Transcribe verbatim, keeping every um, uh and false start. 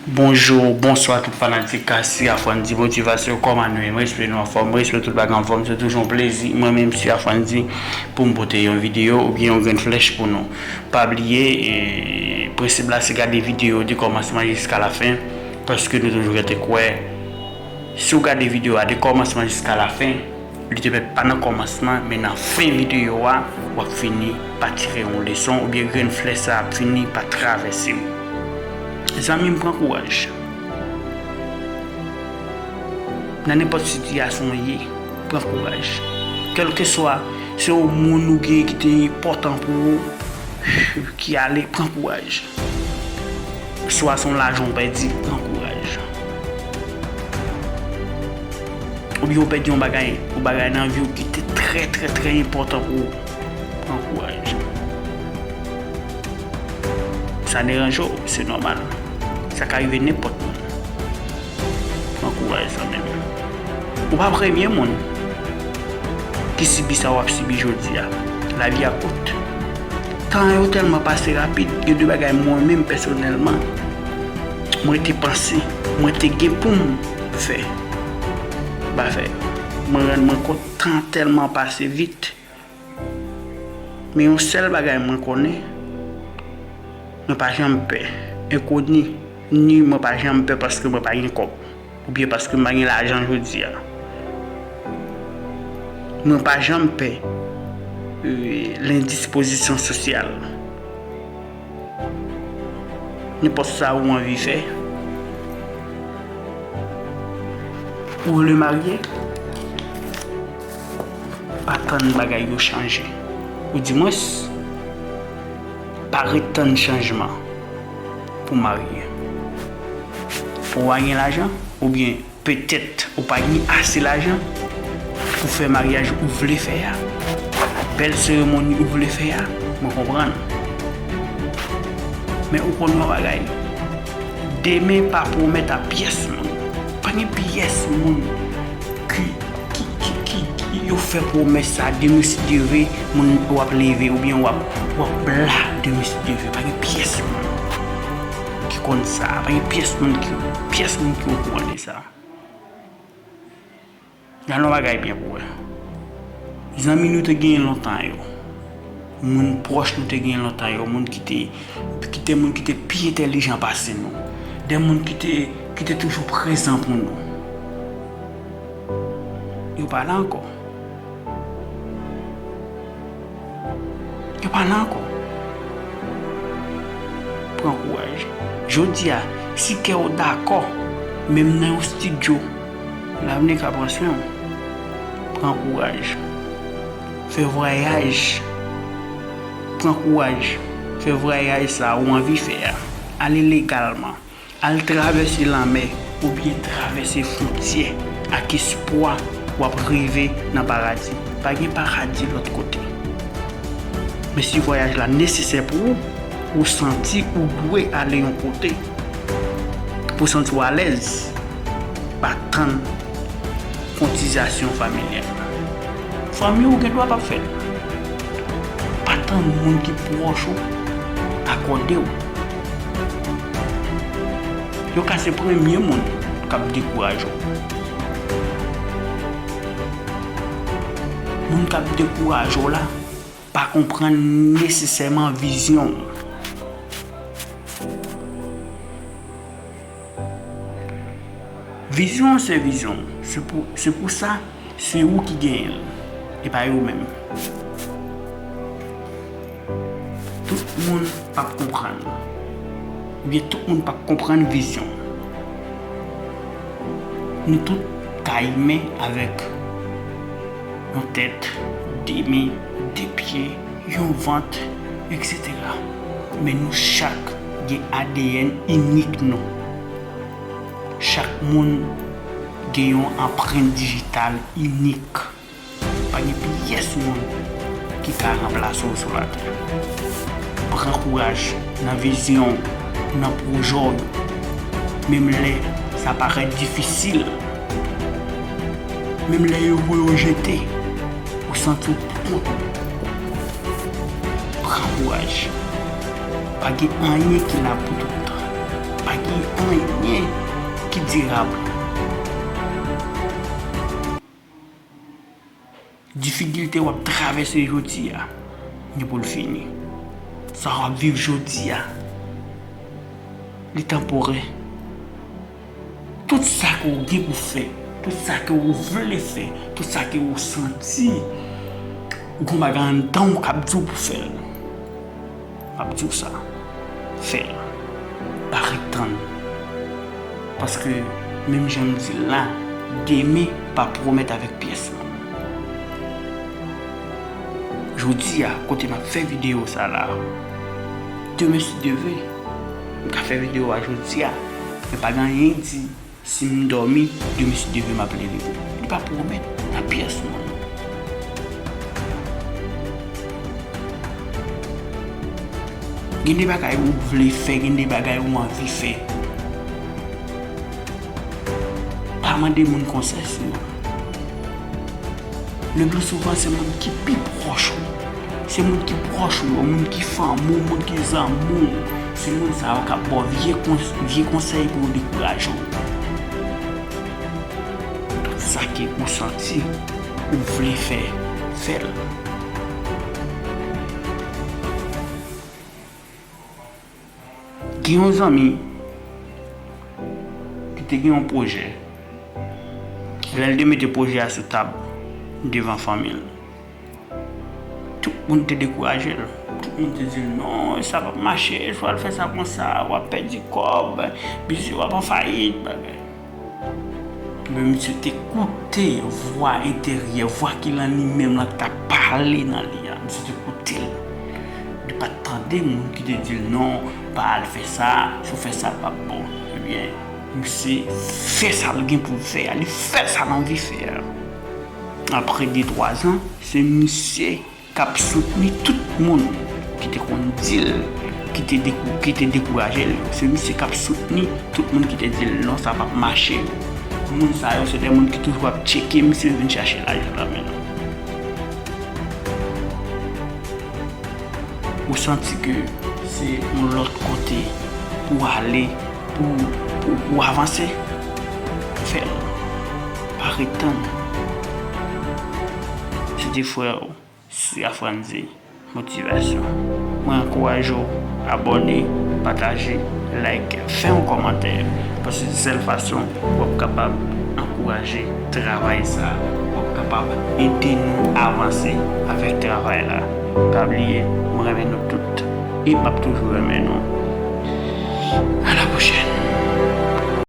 Bonjou, bonswa tout fanatik Cassie Afrandy Motivation, kòman nou ye? Mwen espere nou anfòm, mwen espere tout bagay anfòm, se toujou yon plezi, mwen menm Cassie Afrandy, pou m pote yon videyo oubyen yon grenn flèch pou nou. Pa bliye, e, prensip la se gade videyo de kòmansman jiska lafen, paske nou toujou rete kwè, si w gade videyo a de kòmansman jiska lafen, li te mèt pa nan kòmansman, men nan fen videyo a, w ap fini pa tire yon leson, oubyen grenn flèch sa ap fini pa travèse w. Zanmi m, pran kouraj. Nan nenpòt sitiyasyon w ye, pran kouraj. Kèlkeswa se yon moun ou gen ki te enpòtan pou ou, ki ale, pran kouraj. Swa se yon lajan w pèdi, pran kouraj. Oubyen w pèdi yon bagay, yon bagay nan vi w ki te trè, trè, trè enpòtan pou ou, pran kouraj. Sa deranje w, se nòmal. Sa ka rive nenpòt moun. Pran kouraj zanmi m. Ou pa premye moun ki sibi sa w ap sibi jodi a. Lavi a kout. Tan yo tèlman pase rapid, gen de bagay mwen menm pèsonèlman, mwen te panse, mwen te gen pou m fè. M pa fè. Mwen rann mwen kont tan tèlman pase vit. Men yon sèl bagay mwen konnen, mwen pa janm pè enkoni, ni mwen pa janm pè paske mwen pa gen kòb, oubyen paske m pa gen lajan jodi a. Mwen pa janm pè, e, lendispozisyon sosyal. Nenpòt sa ou anvi fè. Ou vle marye? Pa tann bagay yo chanje. Oudimwens, pa ret tann chanjman pou marye. Pou w pa gen lajan, oubyen petèt ou pa gen ase lajan pou fè maryaj ou vle fè a, bèl seremoni ou vle fè a, mwen konprann. Men ou konn yon bagay, demen pa pwomèt a pyès moun. Pa gen pyès moun ki, ki, ki, ki, ki yo fè pwomès sa, demen si Dye vle, moun w ap leve, oubyen w ap, w ap la, demen si Dye vle. Pa gen pyès moun ki konn sa. Pa gen pyès moun ki, pyès moun ki okouran de sa. Gade yon bagay byen pou wè. Zanmi nou te genyen lontan yo, moun pwòch nou te genyen lontan yo, moun ki te, ki te moun ki te pi entèlijan pase nou, de moun ki te, ki te toujou prezan pou nou, yo pa la ankò. Yo pa la ankò. Pran kouraj. Jodi a, si kè w dakò, menm nan yon estidyo, lavni ka pran swen w. Pran kouraj. Fè vwayaj. Pran kouraj. Fè vwayaj sa ou anvi fè a. Ale legalman. Al travèse lanmè oubyen travèse fwontyè ak espwa w ap rive nan paradi. Pa gen paradi lòt kote. Men si vwayaj la nesesè pou ou, ou santi ou dwe ale yon kote pou w santi w alèz, pa tann kontizasyon familyal. Fanmi w gen dwa p ap fè l. Pa tann moun ki pwòch ou akòde w. Yo ka se premye moun k ap dekouraje w. Moun k ap dekouraje w la pa konprann nesesèman vizyon w. Vizyon w se vizyon w. Se pou, se pou sa, se ou ki genyen l, e pa yo menm. Tout moun p ap konprann. Oubyen tout moun p ap konprann vizyon w. Nou tout ka imen avèk yon tèt, de men, de pye, yon vant, etsetera. Men nou chak gen A D N inik nou. Chak moun gen yon anprent dijital inik. Pa gen pyès moun ki ka ranplase w sou latè. Pran kouraj nan vizyon w, nan pwojè w yo. Menm lè sa parèt difisil, menm lè yo voye w jete, ou santi w pou kont ou. Pran kouraj. Pa gen anyen ki la pou tout tan. Pa gen anyen. Mizerab. Difikilte w ap travèse jodi a, gen pou l fini. Sa w ap viv jodi a, li tanporè. Tout sa ke w gen pou fè, tout sa ke w vle fè, tout sa ke w santi, ou gen bagay anndan w k ap di w pou fè l. M ap di w sa, fè l. Pa ret tann. Paske, menm jan m di l la, demen pa pwomèt avèk pyès moun. Jodi a, kote m ap fè videyo sa la, demen si Dye vle, m ka fè videyo a jodi a, men pa gen anyen ki di si m dòmi, demen si Dye vle m ap leve. Li pa pwomèt a pyès moun. Gen de bagay ou vle fè, gen de bagay ou anvi fè. Pa mande moun konsèy sou yo. Le pli souvan, se moun ki pi pwòch ou. Se moun ki pwòch ou yo, moun ki fanmi w, moun ki zanmi w. Se moun sa yo k ap ba w vye kons-, vye konsèy pou yo dekouraje w. Tout sa ke ou santi, ou vle fè, fè l. Gen yon zanmi ki te gen yon pwojè. Lè l te mete pwojè a sou tab devan fanmi l, tout moun te dekouraje l. Tout moun te di l, "Non, sa p ap mache, si w al fè sa konsa, w ap pèdi kòb, biznis w ap an fayit, bagay." Men misye te koute vwa enteryè, vwa ki nan li menm lan ki t ap pale nan li a. Misye te koute l. Li pa t tande moun ki te di l, "Non, pa al fè sa, si w fè sa, l p ap bon." Ebyen, misye fè sa l gen pou l fè a, li fè sa l anvi fè a. Apre de twa zan, se misye k ap soutni tout moun ki te konn di l, ki te dekou-, ki te dekouraje l yo. Se misye k ap soutni tout moun ki te di l, "Non, sa p ap mache." Moun sa yo, se de moun ki toujou ap tcheke misye vin chache lajan nan men l. Ou santi ke se yon lòt kote pou w ale, pou, pou, pou w avanse, fè l. Pa ret tann. Se te frè w, Sya Franzi, Motivasyon. Mwen ankouraje w abòne, pataje, like, fè yon kòmantè. Paske se sèl fason w ap kapab ankouraje travay sa a. W ap kapab ede nou avanse avèk travay la. Pa bliye, mwen renmen nou tout. E m ap toujou renmen nou. A la pwochèn.